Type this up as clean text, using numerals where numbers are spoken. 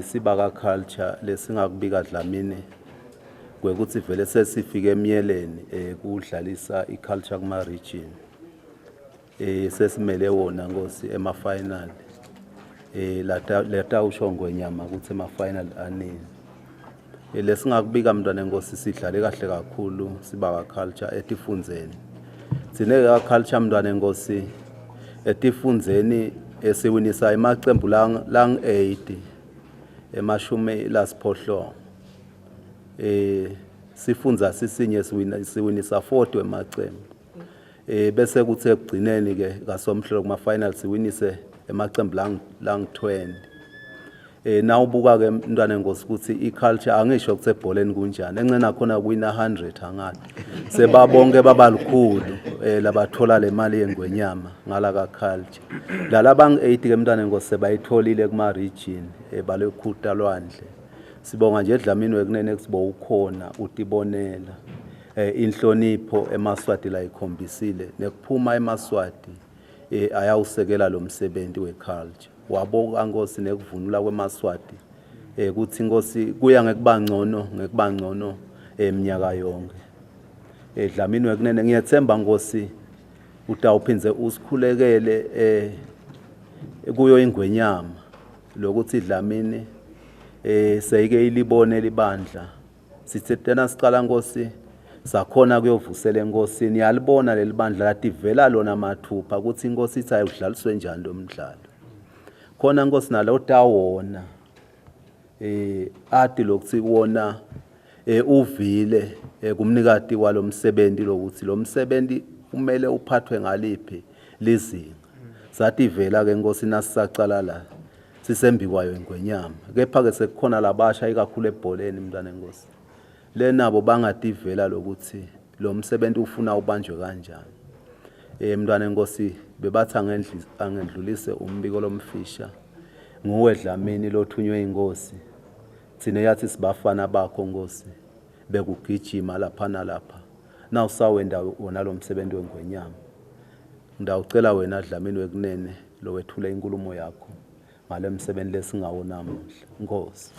Sibaka culture lesingakubika Dlamini kwekuthi vele sesifike emyeleni kudlalisa iculture kuma region. Sesimele wona Nkosi ema final. Lata letawusho ngwenyama ukuthi ema final anini. Lesingakubika mntwana enkosi, sidlale kahle kakhulu sibaka culture etifundzeni. Tsine ka culture, mntwana enkosi, etifundzeni esiwinisa emacembu lang lang 8 ema-68. Sifundza sisinye siwina, siwinisa 40 emacembu. Bese kuthi ekugcineni ke kaSomhlolo kuma final siwinise emacembu lang lang 20. Nawubuka ke, mntwana enkosi, ukuthi iculture, angisho ukuthi ebholeni kunjani, encena khona kuwina 100, angathi sebabonke babalikhulu labathola le mali yengwenyama ngala ka culture. Lalabang 8 ke, mntwana enkosi, sebayitholile kuma region balekhuta lwandle. Sibonga nje Dlamini wekunene kusibo ukhona utibonela inhlonipho emaSwati la ikhombisile nekuphuma emaSwati ayawusekela lo msebenzi weculture. Waboka Nkosi nekuvunula kwemaSwati kuthi Nkosi kuya ngekuba ngcono ngekuba ngcono eminyaka yonke. Dlamini wekunene, ngiyethemba Nkosi utawuphindze usikhulekele kuyo ingwenyama lokuthi Dlamini seyike ilibone libandla. Sithe tena sicala Nkosi sakhona kuyovusela enkosini, yalibona leli bandla, lativela lona mathupha ukuthi inkosi ithi ayudlaliswe njani lo mdlalo. Khona Nkosi nalo tawona ati lokuthi wona uvile kumnikati walomsebenzi lokuthi lo msebenzi kumele uphathwe ngaliphi lizinga. Sativela ke Nkosi nasisacala la sisembikwayo ingwenyama, kepha ke sekukhona labasha ikakhulu ebholeni, mntwana enkosi, lenabo bangativela lokuthi lo msebenzi ufuna ubanjwe kanjani. Mntwana enkosi, bebathi angendlulise umbiko lomfisha nguwe Dlamini lothunywe inkosi. Thina yathi sibafana bakho Nkosi bekugijima lapha nalapha nawusawenda wona lo msebenzi wengwenyama. Ngidawucela wena Dlamini wekunene lowethula inkulumo yakho ngale msebenzi lesingawo namuhla, Nkosi.